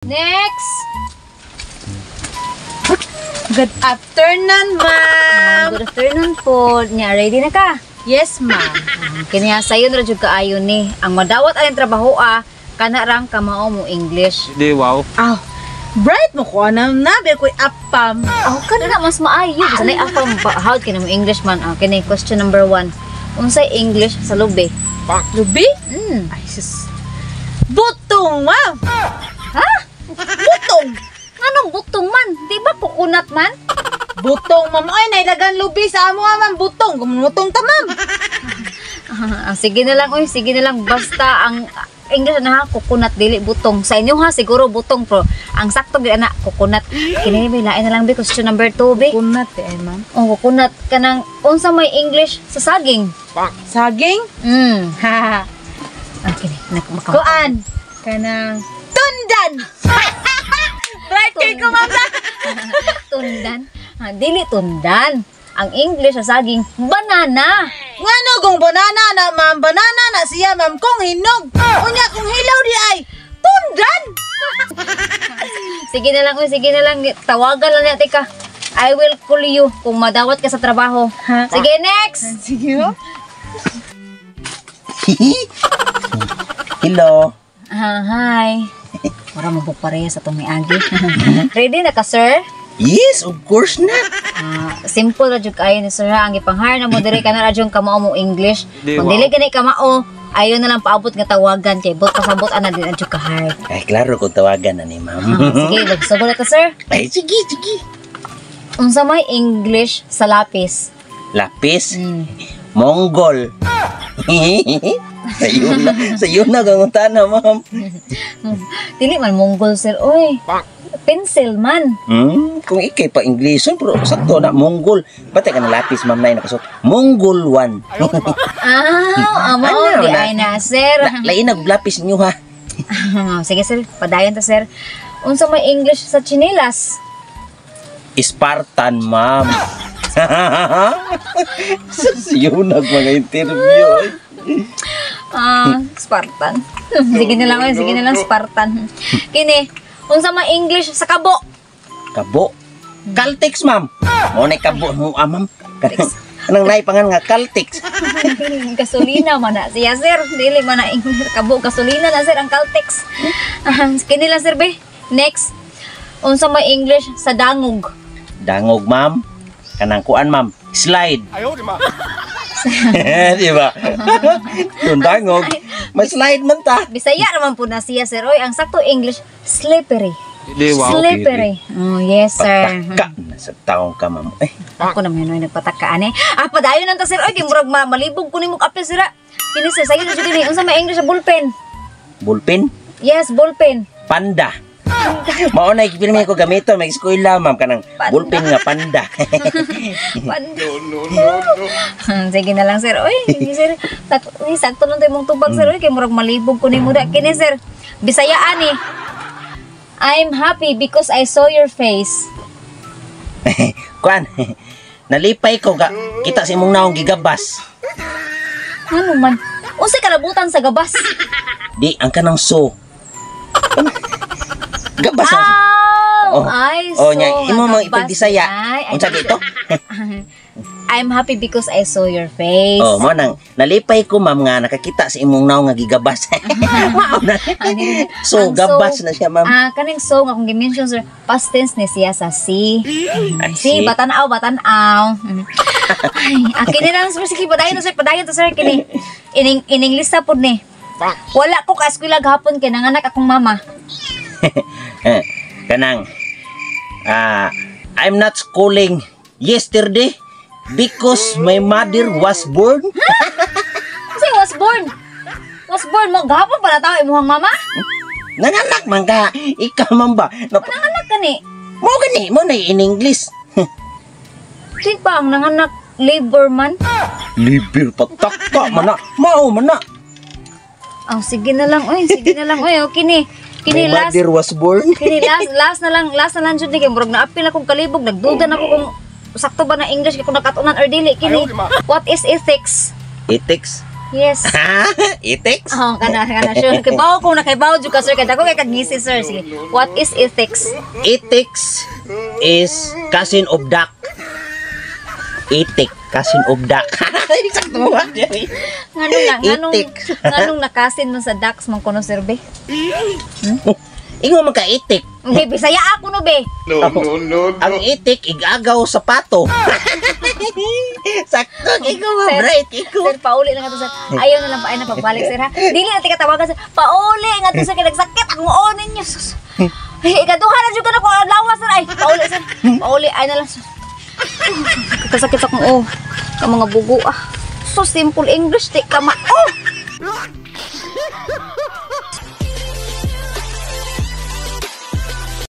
Next! Good afternoon, ma'am. Good afternoon po. Nya, ready na ka? Yes, ma'am. Kini sayon ra jud kaayo ni. Ang madawat aning trabaho ah, kana rang kamao mo English. Di wow. Aw, bright mo ko na nabi ko'y AFAM. Aw, kana na mas maayo. Basta na AFAM ba how kini mo English man? Ah, kini question number 1. Unsay English sa lubi? Lubi? Mm. Ay, sus. Butong, ma'am. Ha? Butong. Nganong butong man? Di ba coconut man? Butong, ma'am. Ay, nailagan lubi sa amo, ah, ma'am. Butong. Gumutong ta, ma'am. Ah, sige na lang, oy, sige na lang. Basta ang English na ha, coconut dili butong. Sa inyo ha, siguro butong, pero ang sakto gyud ana coconut. Kini may lain na lang be, question number 2 be. Kunat eh, ma'am. Oh, coconut kanang unsa may English sa saging? Saging? Ha. Ah, kini nak maka. Kuan. Kanang tundan. Bright kay ko, ma'am. Tundan. Ah, dili tundan. Ang English sa saging, banana. Ngano kung banana na, ma'am? Banana na siya, ma'am. Kung hinog. Unya, kung hilaw di ay tundan. Sige na lang, oy, sige na lang. Tawagan lang natin ka. I will call you kung madawat ka sa trabaho. Ha? Sige, next! Sige, ma'am. Hello. Ah, hi. Mura mo po pareha sa itong miagi. Ready na ka, sir? Yes, of course na. Ah, simple ra jud kaayo ni sir ha. Ang gipanghire na mo diri kana ra jud kamao mo English. Di, Kung wow. dili gani kamao, ayo na lang paabot nga tawagan kay but pasabot ana din jud ka hire. Ay, klaro kung tawagan na ni ma'am. Ah, sige, magsugod na ta, sir. Ay, sige, sige. Unsa may English sa lapis? Lapis, Mm. Mongol. Sayo na, gangutan na, ma'am. Dili man Mongol, sir, oy. Pencil man. Kung ikay pa Ingleson, pero sakto na, Mongol. Batay ka na lapis, ma'am, na nakasot. Mongol 1. Ah, amo Ano di na? ay na, sir. Lain na lapis niyo, ha? Sige sir, padayon ta, sir. Unsa may English sa tsinelas? Spartan, ma'am. Sayo na mga interview. Eh. Ah, Spartan. Sige na lang, oy, sige na lang Spartan. Kini, unsa may English sa kabo? Kabo. Caltex, ma'am. Mo na kabo mo, ah, ma'am. Anong naipangan nga Caltex? Gasolina man na siya, sir. Dili man na English kabo, gasolina na sir ang Caltex. Ah, kini lang sir be. Next. Unsa may English sa dangog? Dangog, ma'am. Kanang kuan, ma'am. Slide. Di ba? Yung dangog, may slide man ta. Bisaya naman po na siya, sir. Oy, ang sakto English, slippery. Di wow. Slippery. Oh, yes, sir. Pataka na sa taong ka, ma'am. Eh, Ako naman yun, nagpatakaan eh. Ah, padayon nang ta, sir. Oy, kay murag malibog ko nimo kape, sir. Ah. Kini sir, sayo na jud ni. Unsa may English sa bullpen? Bullpen, Yes, bullpen. Panda. Mao na ikipilmi ko gamito, may eskwela, ma'am, kanang Panda. bullpen nga panda. Panda. Sige na lang, sir. Oy, sige, sir. Uy, sakto lang tayo mong tubag, sir. Oy, kay murag malibog ko nimo da. Kini, sir. Bisayaan eh. I'm happy because I saw your face. Kuan, nalipay ko ka, kita sa imong naong gigabas. Ano man? Unsay kalabutan sa gabas? Di, ang kanang so. Gabas ang Oh, I Oh, saw nya, imo nga mang gabas. ipagdisaya. Ay, ay, Unsa ito? I'm happy because I saw your face. Oh, mo nang nalipay ko, ma'am, nga nakakita sa imong naong nga gigabas. Mao na. So, Ang gabas na siya, ma'am. Ah, kaning so nga kung gi-mention, sir, past tense ni siya sa see. Ay, See, see. batan-aw, batan-aw. Ay, ah, kini lang sir, sige, padayon to sir, padayon to sir, kini. Ining ining lista pod ni. Wala ko ka eskwela gahapon kay nanganak akong mama. Eh, kanang I'm not schooling yesterday because my mother was born. Kasi was born. Was born mo gahapon pa na tao imong mama? Nanganak man ka. Ikaw man ba? Nanganak ka ni. Mo gani mo na in English. Di ba ang nanganak labor man? Libir patakta man na. Mao man na. Oh, sige na lang, oy, sige na lang, oy, okay ni. Kini My last mother was born. Kini last last na lang, last na lang jud ni kay murag naapil akong kalibog, nagduda na ako kung sakto ba na English kay kung nakatunan or dili kini. What is ethics? Ethics. Yes. Ha? Ethics? Oh, kana kana sure. Kay bawo kung nakaibaw jud ka, sir, kay dako kay kag ngisi, sir. Sige. What is ethics? Ethics is cousin of duck. Itik, cousin of duck. Sakto ba? Nganong na nganong Itik. Nganong na-cousin man sa ducks man kuno, sir, be? Ingon man ka itik. Hindi, Bisaya ako no, be. No, no, no, no. Ang itik igagaw sa pato. Sakto ikaw ma Sir, bright ikaw. Sir, pauli lang ato, sir. Ayaw na lang pa, ay na pagbalik, sir, ha. Dili na tika tawagan, sir. Pauli nga to, sir, kay nagsakit akong uon ninyo. Sus. Ay, ikaduha na jud ka na ko lawa, sir. Ay, pauli, sir. Pauli ay na lang, sus. Kasakit akong oh. Ang mga bugo ah. So simple English di ka ma. Oh.